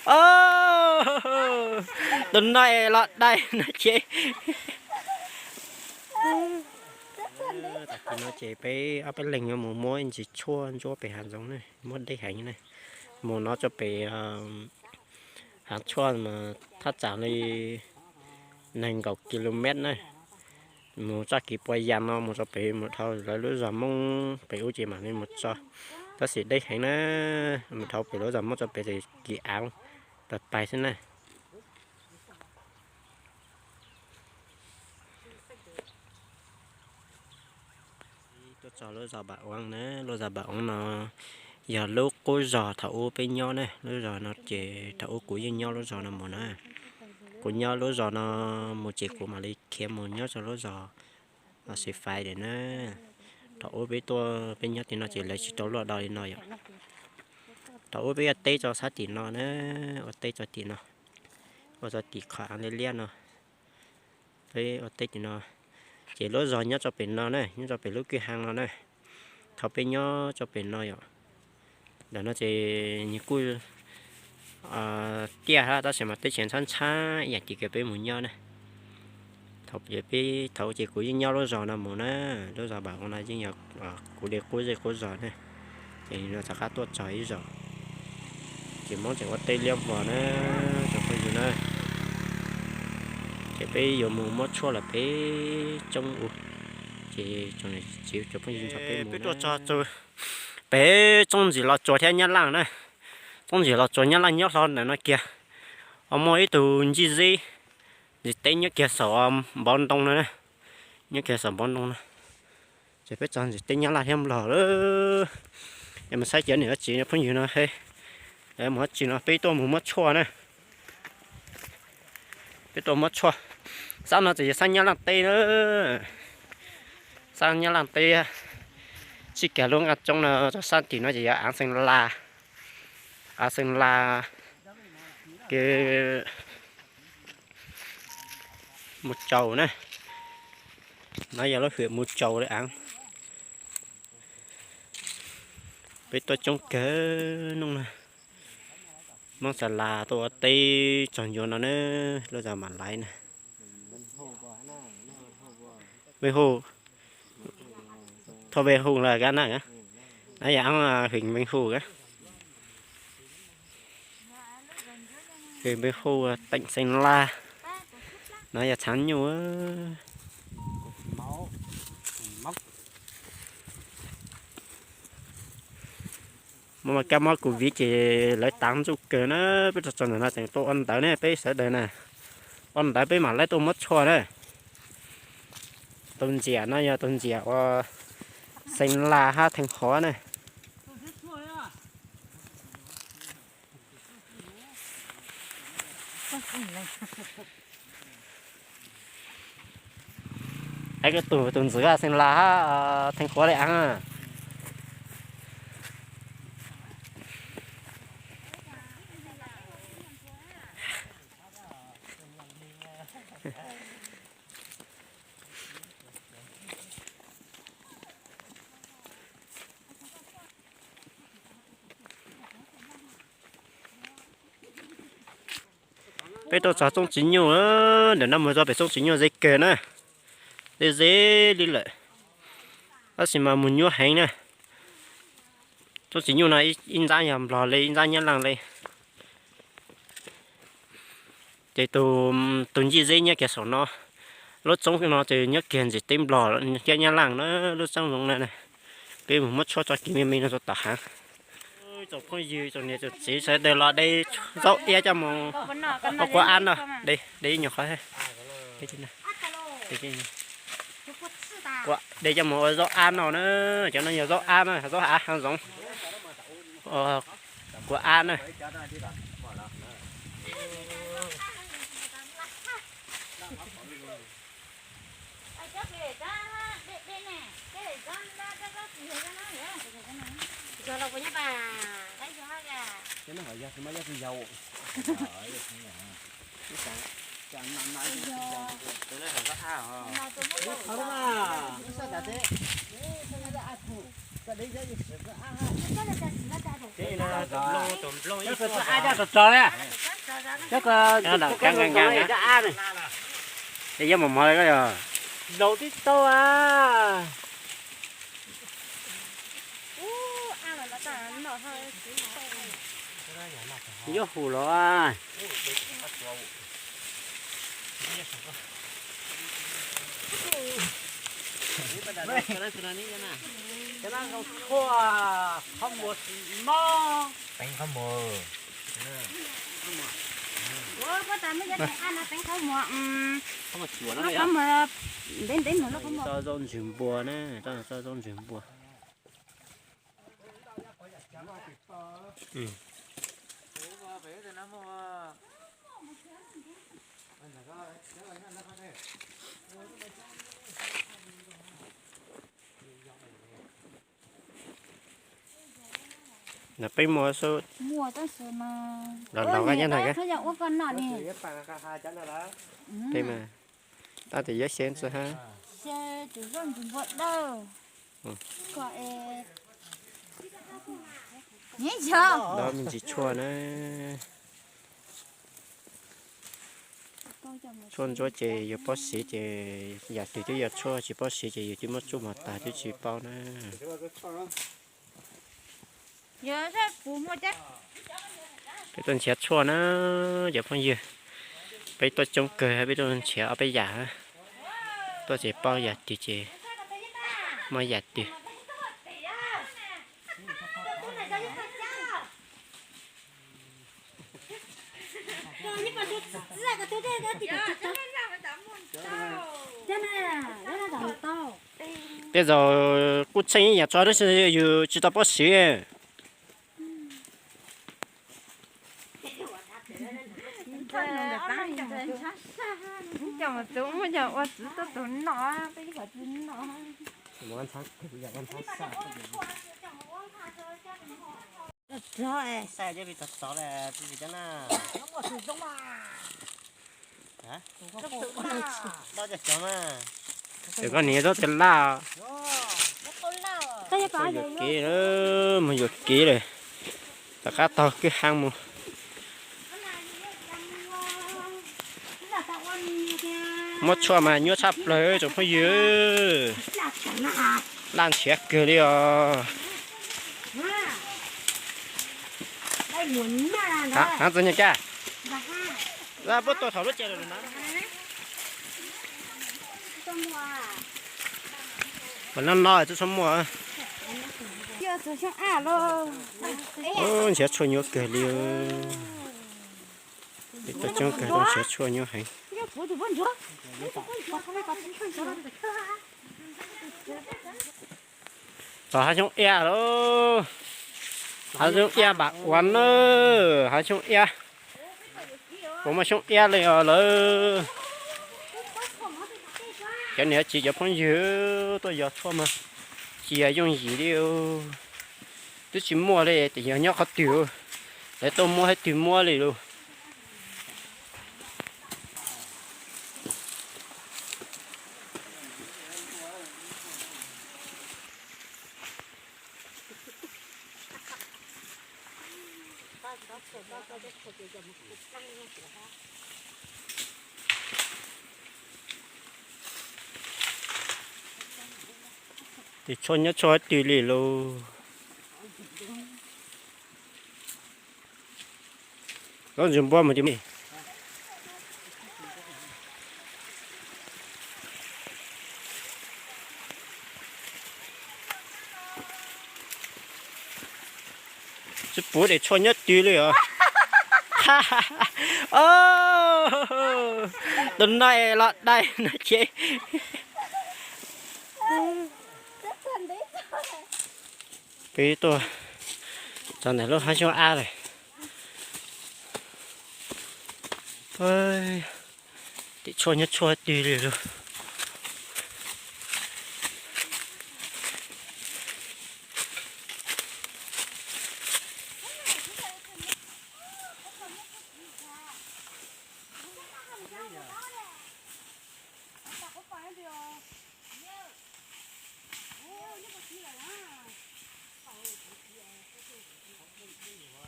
Os, tus no es los dai no ces. Tag kis no ces peb ob peb leeg yuav mus muab ntsis tshuaj ntsuab pem hav zoov na, muab deb heev na. Mus no txog pem hav tshuaj mas thaj tsam li nees nkaum kilomev na. Mus txoj kev pua yas no mus rau pem mus dhau lawv lub zos Hmoob pem ub ces mam li mus txog, tab sis deb heev na. Mus dhau pem lub zos Hmoob txog pem ces kis av pais pais xwb na. Tuaj txog lub zos Npam Ov na, lub zos Npam Ov no yog lub qub zos thaum ub peb nyob na. Lub zos no ces thaum ub kuv yeej nyob lub zos no mus na. Kuv nyob lub zos no mus ces kuv mam li khiav mus nyob rau lub zos Xis Fais lawm na. Thaum ub peb tuaj peb nyob tim no ces lawv tsis tau luaj do li no yom. Thaum ub peb ua teb rau sab tim no na, ua teb rau tim no, ua rau tim qhov av liab liab no. Peb ua teb tim no, ces lub zos nyob rau pem no na, nyob rau pem lub kwj ha no na. Thaum peb nyob rau pem no yom, ntawm no ces nws kuj tiaj hab tab sis mas teb chaws ntxhab ntxhab ib yam li peb mus nyob na. Thaum peb, thaum ces kuv yeej nyob lub zos no mus na, lub zos Npam Ov no yeej yog kuv li qub zej qub zos na, ces no rov qab tuaj txog ib zaug, ces Hmoob tseem ua teb liab vog na, tsoom phooj ywg na. Ces peb yuav mus muab tshuaj los peb tsoob u, ces tsoom phooj ywg nrog peb mus. Peb tuaj txog pem tsob ntsim Los Tsuas thiab Nyab Laj na, tsob ntsim Los Tsuas Nyab Laj nyob hlo ntawm no kiag, ho muaj ib tug ncig zeb ntsim teb nyob kiag saum npoo ntoo no, nyob kiag saum npoo ntoo no. Ces peb txog ntsim teb Nyab Laj thiab Nplog lawm, es mus saib ces nws dab tsi phooj ywg no he. Mus dab tsi no peb tuaj mus muab tshuaj na. Peb tuaj muab tshuaj. Sab no ces yog sab Nyab Laj teb na, sab Nyab Laj teb. Txij kiag lub nqaj tsoob no rau sab tim no ces yog aav Xeeb Las, aav Xeeb Las, kev Mus Tsaus na. No yog lub hwm Mus Tsaus li aav. Peb tuaj coob kawg hnub no. Hmoob Xa Las tuaj ua teb txog ncua no na, lub zos Mam Laiv na. Veej Hu, thoj Veej Hu lawm kab na, no yog aav hwm Veej Hu. Hwm Veej Hu, teem Xeeb Las, no yog txhav nyuj. Muaj kab mob Covid ces lawv tav ntsuj kawg na, peb txog ntawm no tseem tuaj ua ntawv ne peb sawv daws na. Ua ntawv peb mam li tuaj muab tshuaj na. Tus ntxiam no yog tus ntxiam uas Xeeb Las hab Theej Qhuav na. Tus, tus ntxiv Xeeb Las hab Theej Qhuav li aav. Peb tuaj txog tsooj txiv nyuj, ntawm no mus txog pem tsooj txiv nyuj ze kawg na, ze ze li lawm, tab sis mas mus nyuaj heev na. Tsooj txiv nyuj no ib ntxab yog Nplog li, ib ntxab Nyab Laj li. Ces tus ncig zeb nyob kiag saum no, lub tsooj no ces nyob kiag ntxim teb Nplog thiab Nyab Laj na, lub tsooj zoo na. Peb mus muab tshuaj tso kiag me me no rau tom hav. Tsoom phooj ywg tsoom niam tsoom txiv sawv daws los de zaub iab coj mus ua quav ab no, de ib nyuag qhov. De coj mus ua zaub ab no na, cov no yog zaub ab na, zaub ab hav zoov, quav ab na. Cov no dam kab nka nka na. Ces yog mos mos li ko yog. Zaum tib tau a. Yuav hu los. Cov no zoo tshuaj qhov muag no. Teev qhov muag. Tau zaub ntswg npua na, tau zaub ntswg npua. Peb muag xwb. Los los nyob ntag. Peb mas tab tias yuav xyeeb txog hab. Dob me ntsis tshuaj na. Tshuaj ntsuab ces yus paub siv ces yam twg twb yog tshuaj, tsis paub siv ces yus twb muab tsuj mos tag twb tsis paub na. Peb tuaj nrhiav tshuaj na, cov phooj ywg. Peb tuaj coob kawg, peb tuaj nrhiav ob peb yam. Tuaj ces paub yam twg ces muab yam twg. Tej zaum kuj tsheej ib yam tso tab sis yus tsis tau paub siv. Ces koj niam txhob tias laj. Yuam kev, mus yuam kev lawm. Rov qab taug kwj ha mus. Muab tshuaj mas nyuaj tshaj plaws tsoom phooj ywg. Laj nrhiav kawg li os. Hav txog nyag kaj. Puab tua thaum lub caij lawm na. Mas no no txhob muaj. Nrhiav tshuaj nyuaj kawg li. Peb tuaj coob kawg tuaj nrhiav tshuaj nyuaj heev. Txog hav xyoob iab lauj. Hav xyoob iab npam uas na, hav xyoob iab. Puas muaj xyoob iab li os lawm. Cov niam txiv cov phooj ywg tuaj yos tshuaj mas tsis yog yooj yim li. Twb tsis muaj li tias yog nyob qhov twg, lawv tuaj muab thiab twg muab li lauj. Tes tshuaj nyob tshuaj twg li lauj. Zaub ntsis npua mus tis. Tsis pum tes tshuaj nyob twg li os. Tus no es los dai no ces. Peb tuaj txog ntawm lub hav xyoob ab lawm. Tes tshuaj nyob tshuaj twg li lauj.